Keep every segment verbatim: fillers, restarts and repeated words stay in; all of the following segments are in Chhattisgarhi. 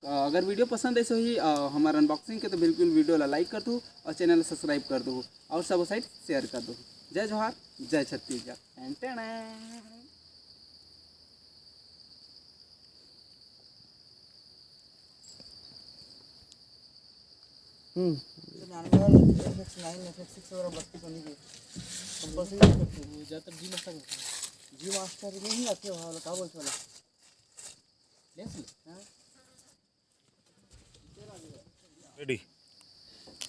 अगर वीडियो पसंद आइस होही, अ, हमर अनबॉक्सिंग के, तो बिल्कुल वीडियो ला लाइक कर दू और चैनल ला सब्सक्राइब कर दू और सबो साइड शेयर कर दू। जय जोहार, जय Chhattisgarh. Ten ten. Hmm. F X nine, F X six वगैरह बजती तो नहीं गई। कंपल्सरी नहीं करती। वो ज़्यादातर जी मास्टर में होता है। जी मास्टर में ही आते हैं, वहाँ वाला, क्या बोलते वाला? रेडी।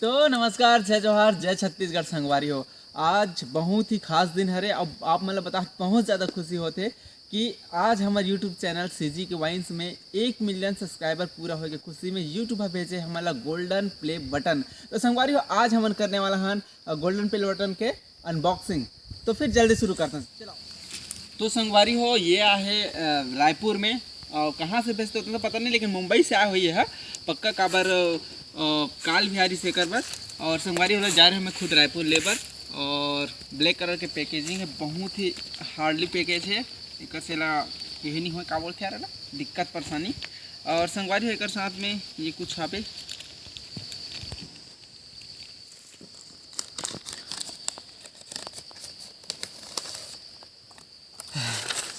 तो नमस्कार, जय जोहार, जय छत्तीसगढ़ संगवारी हो। आज बहुत ही खास दिन हरे। अब आप मन ल बता, बहुत ज़्यादा खुशी होथे कि आज हमर YouTube चैनल सीजी के वाइन्स में एक मिलियन सब्सक्राइबर पूरा होए के खुशी में YouTube ह भेजे हमन ला गोल्डन प्ले बटन। तो संगवारी हो, आज हमन करने वाला हन अ, गोल्डन प्ले बटन के अनबॉक्सिंग। तो फिर जल्दी शुरू करते हैं, चलो। तो संगवारी हो, ये आहे, अ, रायपुर में, और कहाँ से भेजते होते तो पता नहीं, लेकिन मुंबई से आए हुई है पक्का। काबर, अ, काल भी आ रही से एकर बर। और संगवारी हो, जा रहे हैं मैं खुद रायपुर लेबर। और ब्लैक कलर के पैकेजिंग है, बहुत ही हार्डली पैकेज है। एकर से ला यही नहीं हो, का बोलते यार, ना दिक्कत परेशानी। और संगवारी हो, एकर साथ में ये कुछ हावे।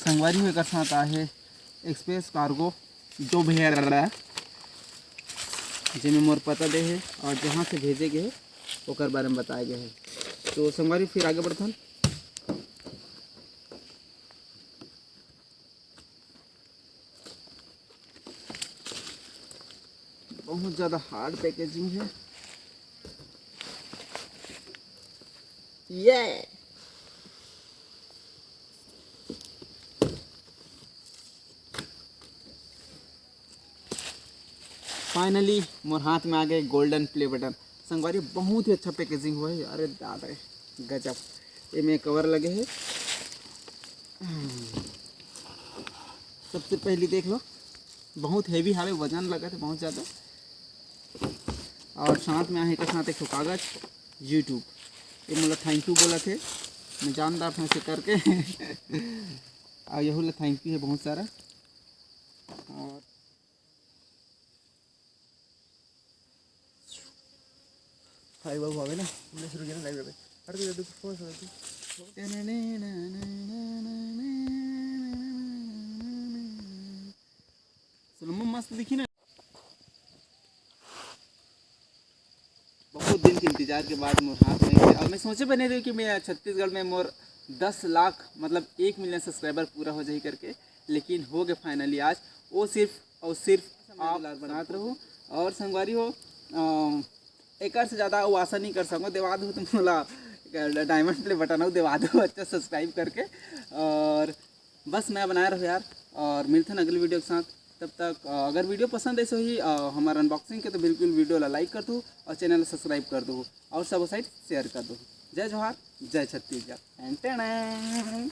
संगवारी हो, एकर साथ आहे एक्सप्रेस कार्गो, जो भी है, जेमे मोर पता दे हे और जहाँ से भेजे गए हे, ओकर बारे में बताए गए हे। तो संगवारी, फिर आगे बढ़थन। बहुत ज़्यादा हार्ड पैकेजिंग है ये। फाइनली मोर हाथ में आ गए गोल्डन प्ले बटन। संगवारी, बहुत ही अच्छा पैकेजिंग हुआ है। अरे दादा रे, गजब। एमे कवर लगे है। सबसे पहली देख लो, बहुत हैवी हावे, वजन लगा थे बहुत ज़्यादा। और साथ में आहे एकर साथ एक ठो कागज, YouTube। ये मोला थैंक यू बोला थे, मैं जानदार था इसे करके। और यहू ला थैंक यू है बहुत सारा। और हाय बाबू, आवे ना, हमने शुरू किया ना लाइव पे। अरे तो, तो फोन सुनो तू। सुनो, मस्त दिखी ना। बहुत दिन के इंतजार के बाद मोर हाथ में, और मैं सोचे बने रही कि मैं छत्तीसगढ़ में मोर दस लाख, मतलब एक मिलियन सब्सक्राइबर पूरा हो जाही करके, लेकिन हो गए फाइनली आज। वो सिर्फ और सिर्फ आप बनात रहो। और संगवारी हो, अ, एकर से ज़्यादा वो आशा नहीं कर सको, देवा दो तुम बोला डायमंड प्ले बटन हो, देवा दो अच्छा सब्सक्राइब करके। और बस नया बनाए रहो यार, और मिलते हैं अगली वीडियो के साथ। तब तक, अ, अगर वीडियो पसंद आइस होही, अ, हमारा अनबॉक्सिंग के, तो बिल्कुल वीडियो ला लाइक कर दो और चैनल ला सब्सक्राइब कर दो और सबो साइड शेयर कर दो। जय जोहार, जय छत्तीसगढ़। Ten ten.